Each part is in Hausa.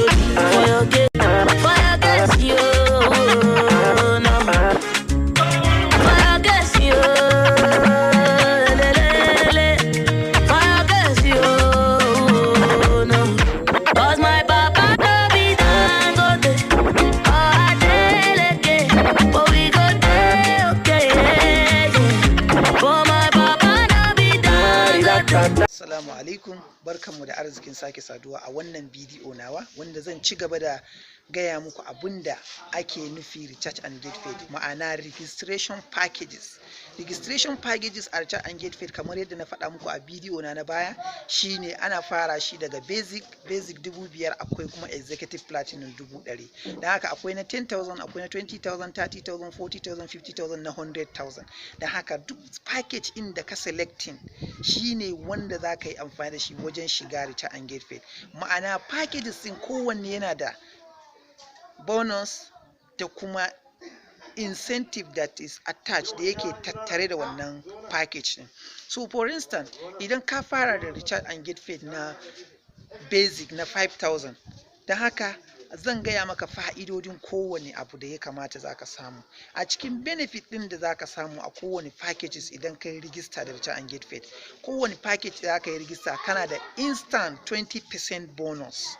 Oshodi for your case, for your case, yo, no. For your case, yo, le, le, le. For your case, yo, no. 'Cause my papa no be Dangote or Adeleke, but we go dey okay, yeah. But my papa no be Dangote. Assalamu alaikum, barkanmu da arzikin sake saduwa a wannan bidiyo nawa wanda zan ci gaba da gaya muku abin da ake nufi Recharge and Get Paid, ma'ana registration packages. Registration packages a Recharge and Get Paid, kamar yadda na faɗa muku a bidiyo na na baya, shine ana fara shi daga basic 5,000, akwai kuma executive platinum 100,000. Don haka akwai na 10,000, akwai na 20,000, 30,000, 40,000, 50,000, na 100,000. Don haka duk package ɗin da ka selecting shine wanda za ka yi amfani da shi wajen shiga Recharge and Get Paid. Ma'ana packages ɗin kowanne yana da bonus da kuma incentive that is attached, da yake tattare da wannan package din. So for instance, idan ka fara da Recharge and Get Paid na basic na 5000, don haka zan gaya maka fa'idodin kowane abu da ya kamata za ka samu a cikin benefit ɗin da za ka samu a kowane packages idan ka yi rigista da Recharge and Get Paid. Kowane package da ka yi rigista, kana da instant 20% bonus,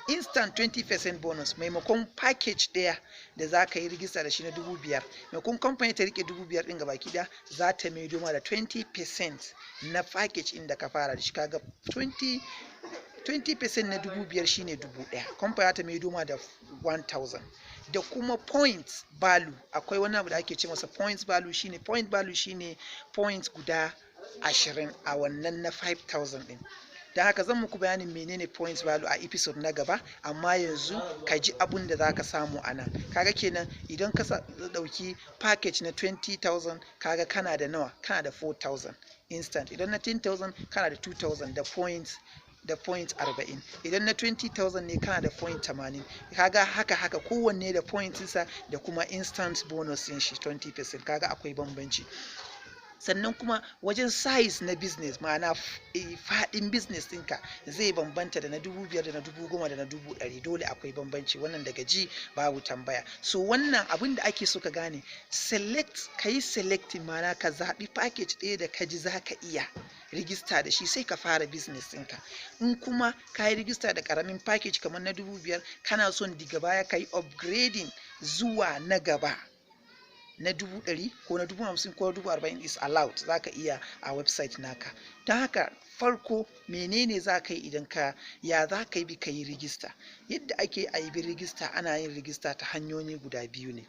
instant 20% bonus. Maimakon package ɗaya da za ka yi rigista da shi na 5,000, maimakon kamfani ta rike 5,000 ɗin gabaki ɗaya, za ta maido ma da 20% na package ɗin da ka fara da shi. Kaga 20% na 5,000 shine 1,000. Kamfani za ta maido ma da 1000. Da kuma points value, akwai wani abu da ake ce masa points value. Shine point value shine points guda 20 a wannan na 5000 ɗin. Don haka zan muku bayanin menene points value a episode na gaba, amma yanzu ka ji abun da zaka samu a nan. Kaga kenan idan ka dauki package na 20,000, kaga kana da nawa? Kana da 4,000 instant. Idan na 10,000, kana da 2,000 da point 40. Idan na 20,000 ne, kana da point 80. Kaga haka haka kowanne da points sa da kuma instant bonus din shi 20%. Kaga akwai bambanci. Sannan kuma wajen size na business, ma'ana faɗin business ɗinka zai bambanta da na 5,000 da na 10,000 da na 100,000. Dole akwai bambanci, wannan daga ji babu tambaya. So wannan abin da ake so ka gane, select, ka yi selecting, ma'ana ka zaɓi package ɗaya da ka ji za ka iya rigista da shi, sai ka fara business ɗinka. In kuma ka yi rigista da ƙaramin package kamar na 5,000, kana son daga baya ka yi upgrading zuwa na gaba na 100,000 ko na 50,000 ko 40,000, is allowed, za ka iya a website naka. Don haka farko menene za ka yi idan ka ya za ka yi bi ka yi rigista? Yadda ake a yi bi rigista, ana yin rigista ta hanyoyi guda biyu ne.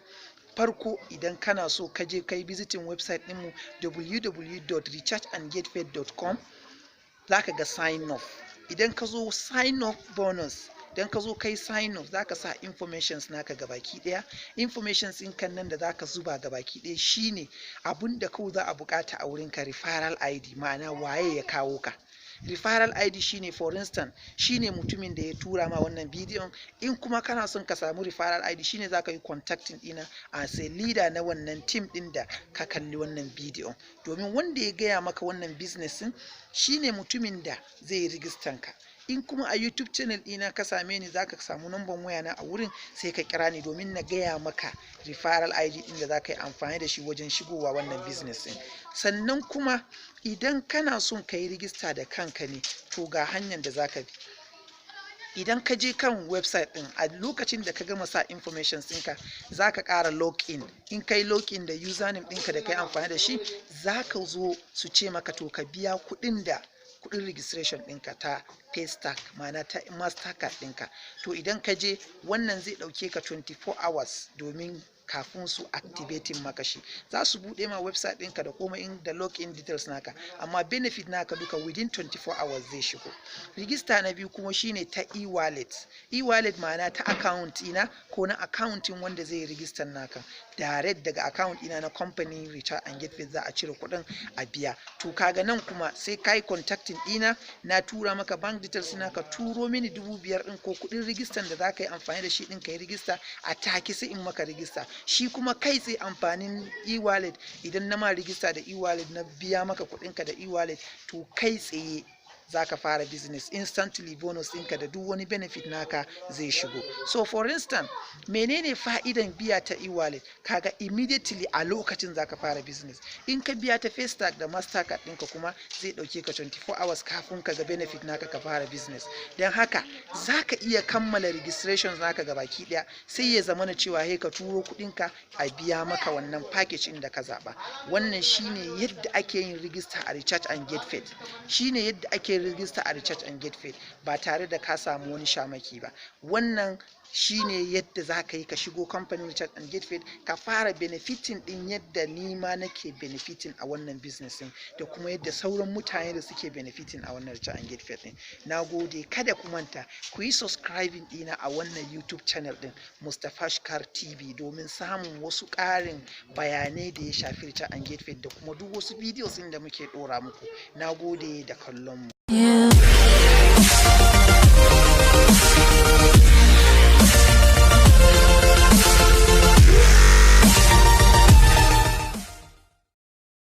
Farko, idan kana so ka je ka yi visiting website ɗinmu www.rechargeandgetpaid.com, za ka ga sign up. Idan ka zo sign up bonus, idan ka zo kai sign up, zaka sa informations naka gabaki daya. Informations ɗin kan nan da zaka zuba gabaki daya shine abun da kawai za a bukata a wurin ka, referral ID, ma'ana waye ya kawo ka. Referral ID shine, for instance, shine mutumin da ya tura ma wannan bidiyon. In kuma kana son ka samu referral ID, shine zaka yi contacting dina as a leader na wannan team din da ka kalli wannan bidiyon, domin wanda ya gaya maka wannan business din shine mutumin da zai yi rijistan ka. In kuma a YouTube channel ɗina ka same ni, zaka samu namban waya na a wurin, sai ka kira ni domin na gaya maka referral ID ɗin da zaka yi amfani da shi wajen shigowa wannan business ɗin. Sannan kuma idan kana son ka yi rijista da kanka ne, to ga hanyar da zaka bi. Idan ka je kan website ɗin, a lokacin da ka gama sa information ɗinka, za ka ƙara login. In kai login da username ɗinka da kai amfani da shi, za ka zo su ce maka to ka biya kuɗin da kuɗin registration ɗinka ta Paystack, ma'ana ta Mastercard ɗinka. To idan ka je, wannan zai ɗauke ka 24 hours domin kafin su activating maka shi. Za su buɗe ma website ɗinka da komai in da login details naka, amma benefit naka duka within 24 hours zai shigo. Rigista na biyu kuma shine ta e-wallet. E-wallet ma'ana ta account ina ko na accounting wanda zai rijistar naka direct daga account ina na company Recharge and Get Paid, za a cire kuɗin a biya. To kaga nan kuma sai kai contacting ɗina, na tura maka bank details na, ka turo mini 5,000 ɗin ko kuɗin rijistan da za ka yi amfani da shi ɗin ka yi rijista. A take sai in maka rijista. Shi kuma kai tsaye amfanin e-wallet, idan na ma rijista da e-wallet, na biya maka kuɗinka da e-wallet, to kai tsaye Za ka fara business instantly, bonus ɗinka da duk wani benefit naka zai shigo. So for instance, menene fa'idan biya ta e-wallet? Kaga immediately a lokacin za ka fara business. In ka biya ta Paystack da Mastercard ɗinka kuma, zai ɗauke ka 24 hours kafin ka ga benefit naka, ka fara business. Don haka za ka iya kammala registration naka gabaki ɗaya, sai ya zama na cewa hey, ka turo kuɗinka a biya maka wannan package ɗin da ka zaɓa. Wannan shine yadda ake yin register a Recharge and Get Paid. Shine yadda ake register a Recharge and Get Paid ba tare da ka samu wani shamaki ba. Wannan shine yadda za ka yi ka shigo kamfanin Recharge and Get Paid, ka fara benefiting din yadda ni ma nake benefiting a wannan business din, da kuma yadda sauran mutane da suke benefiting a wannan Recharge and Get Paid din. Na gode. Kada ku manta ku yi subscribing dina a wannan YouTube channel din, Mustapha Shkar TV, domin samun wasu ƙarin bayanai da ya shafi Recharge and Get Paid da kuma duk wasu videos din da muke ɗora muku. Na gode da kallon mu.